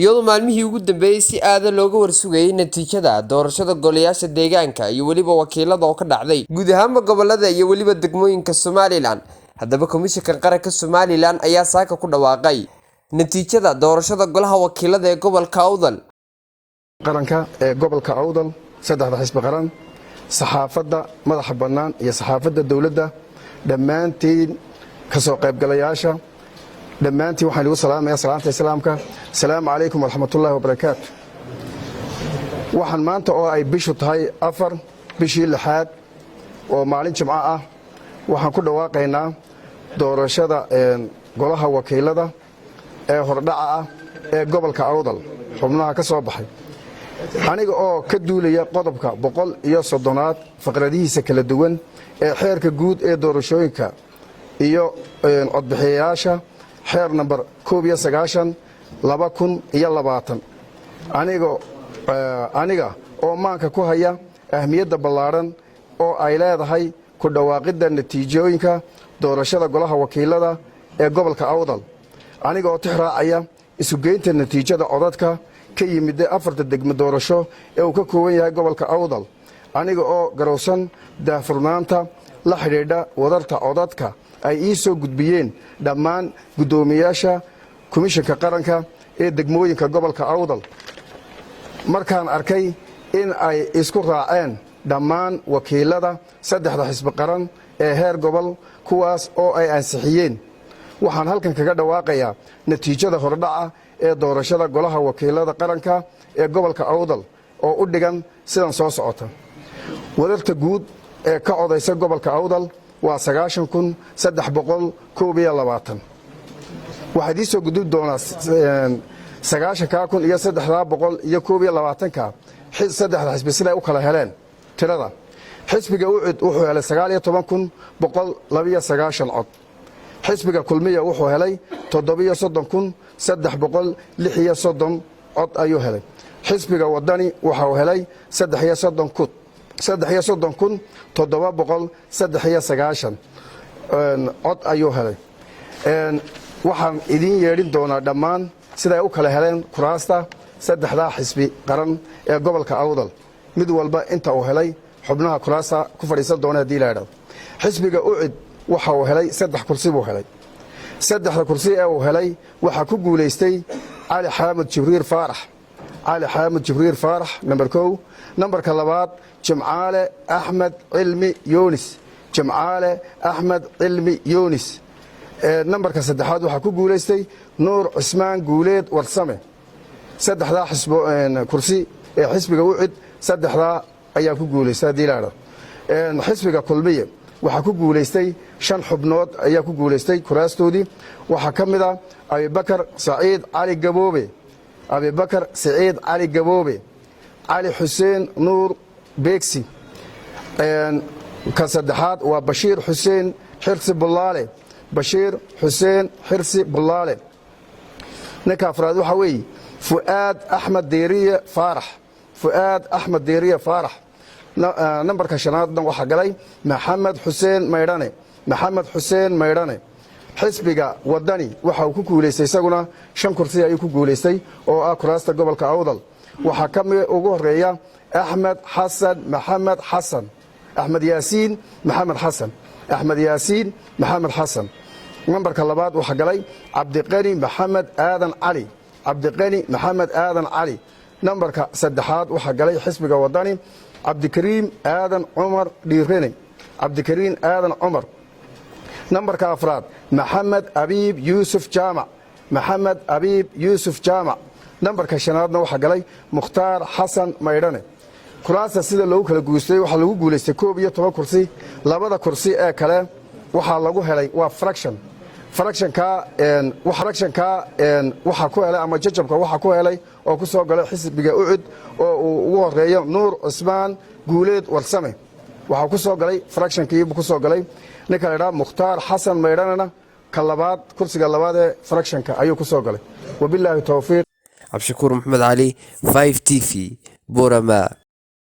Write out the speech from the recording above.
Iyadoo maalmihii ugu dambeeyey si aada looga warsugayay natiijada doorashada golayaasha deegaanka iyo weliba wakiilada oo ka dhacday guud ahaanba gobolada iyo weliba degmooyinka Somaliland. Haddaba, Komishanka Qaranka Somaliland ayaa saaka ku dhawaaqay natiijada doorashada golaha wakiilada ee gobolka Awdal. Qaranka ee gobolka Awdal, saddexda xisbi qaran, saxaafadda madaxa bannaan iyo saxaafadda dowladda, dhammaantiin ka soo qaybgalayaasha, dhammaantiin waxaan igu salaamaya salaanta Islaamka: asalaamu calaykum waraxmatullaahi wabarakaatu. Waxaan maanta oo ay bishu tahay 4 bishii lixaad oo maalin Jimco ah, waxaan ku dhawaaqaynaa doorashada golaha wakiilada ee hordhaca ah ee gobolka Awdal, xubnaha ka soo baxay. Aniga oo ka duulaya qodobka 130aad faqradihiisa kala duwan ee xeerka guud ee doorashooyinka iyo codbixiyayaasha, xeer nambar 91/2020, aniga oo maanka ku haya ahmiyadda ballaadhan oo ay leedahay ku dhawaaqidda natiijooyinka doorashada golaha wakiilada ee gobolka Awdal, aniga oo tix raacaya isugeynta natiijada codadka ka yimid afarta degmo doorasho ee uu ka kooban yahay gobolka Awdal, aniga oo garowsan daahfurnaanta la xidhiidha wadarta codadka ay ii soo gudbiyeen dhammaan guddoomiyaasha Komishanka Qaranka ee degmooyinka gobolka Awdal, markaan arkay in ay isku raaceen dhammaan wakiilada saddexda xisbi qaran ee heer gobol, kuwaas oo ay ansixiyeen, waxaan halkan kaga dhawaaqayaa natiijada hordhaca ee doorashada golaha wakiilada qaranka ee gobolka Awdal oo u dhigan sidan soo socota. Wadarta guud ee ka codaysa gobolka Awdal waa 90,321. Waxaa idiin soo gudbi doonaa 90-kaa kun iyo saddexdaa boqol iyo 21-ka saddexda xisbi siday u kala heleen tirada. Xisbiga UCID wuxuu helay 19,192 cod. Xisbiga Kulmiya wuxuu helay 37,336 cod ayuu helay. Xisbiga Wadani waxau helay 33,793 cod ayuu helay. Waxaan idiin yeedhin doonaa dhammaan siday u kala heleen kuraasta saddexdaa xisbi qaran ee gobolka Awdal, mid walba inta uu helay xubnaha kuraasta ku fadhiisan doona hadii la idhahdo. Xisbiga UCID waxa uu helay saddex kursi buu helay. Saddexda kursi ee uu helay waxaa ku guulaystay Cali Xaamud Jibriil Faarax, Cali Xaamud Jibriil Faarax, namber 1. Nambarka labaad, Jimcaale Axmed Cilmi Yunis, Jimcaale Axmed Cilmi Yunis. Nambarka saddexaad waxaa ku guulaystay Nuur Cismaan Guuleed Warsame. Saddexdaa kursi ee xisbiga UCID saddexdaa ayaa ku guulaystay haddii la idhahdo. Xisbiga Kulmiye waxaa ku guulaystay shan xubnood ayaa ku guulaystay kuraastoodii. Waxaa ka mid a Abibakar Saciid Cali Gaboobe, Abibakar Saciid Cali Gaboobe, Cali Xuseen Nuur Beegsi. Ka saddexaad waa Bashiir Xuseen Xirsi Bullaale, Bashiir Xuseen Xirsi Bullaale. Ninka afraad waxaa weeye Fu'aad Axmed Deeriye Faarax, Fu'aad Axmed Deeriye Faarax. Nambarka shanaadna waxaa galay Maxamed Xuseen Maydhane, Maxamed Xuseen Maydhane. Xisbiga Wadani waxa uu ku guulaystay isaguna shan kursi ayuu ku guulaystay oo ah kuraasta gobolka Awdal. Waxaa ka ugu horeeya Axmed Xasan Maxamed Xasan, Axmed Yaasiin Maxamed Xasan, Axmed Yaasiin Maxamed Xasan. Nambarka labaad waxaa galay Cabdiqani Maxamed Aadan Cali, Cabdiqani Maxamed Aadan Cali. Nambarka saddexaad waxaa galay xisbiga Wadani Cabdikariim Aadan Cumar Dhiirene, Cabdikariim Aadan Cumar. Nambarka afraad, Maxamed Abiib Yuusuf Jaamac, Maxamed Abiib Yuusuf Jaamac. Nambarka shanaadna waxaa galay Mukhtaar Xasan Maydhane. Kuraasta sida loogu kala guustay, waxaa lagu guulaystay 11 kursi. Labada kursi ee kale waxaa lagu helay waa fraction. Fractionkaa waxaa ku helay ama jajabka waxaa ku helay oo ku soo galay xisbiga UCID oo uu ugu horeeyo Nuur Cusmaan Guuleed Warsame. Waxaa ku soo galay fractionkiibuu ku soo galay. Ninka la idhaha Mukhtaar Xasan Maydhanena ka labaad, kursiga labaad ee fractionka ayuu ku soo galay. Wabilaahi towfiiq. Cabdishakuur Maxamed Cali, 5 TV, Borama.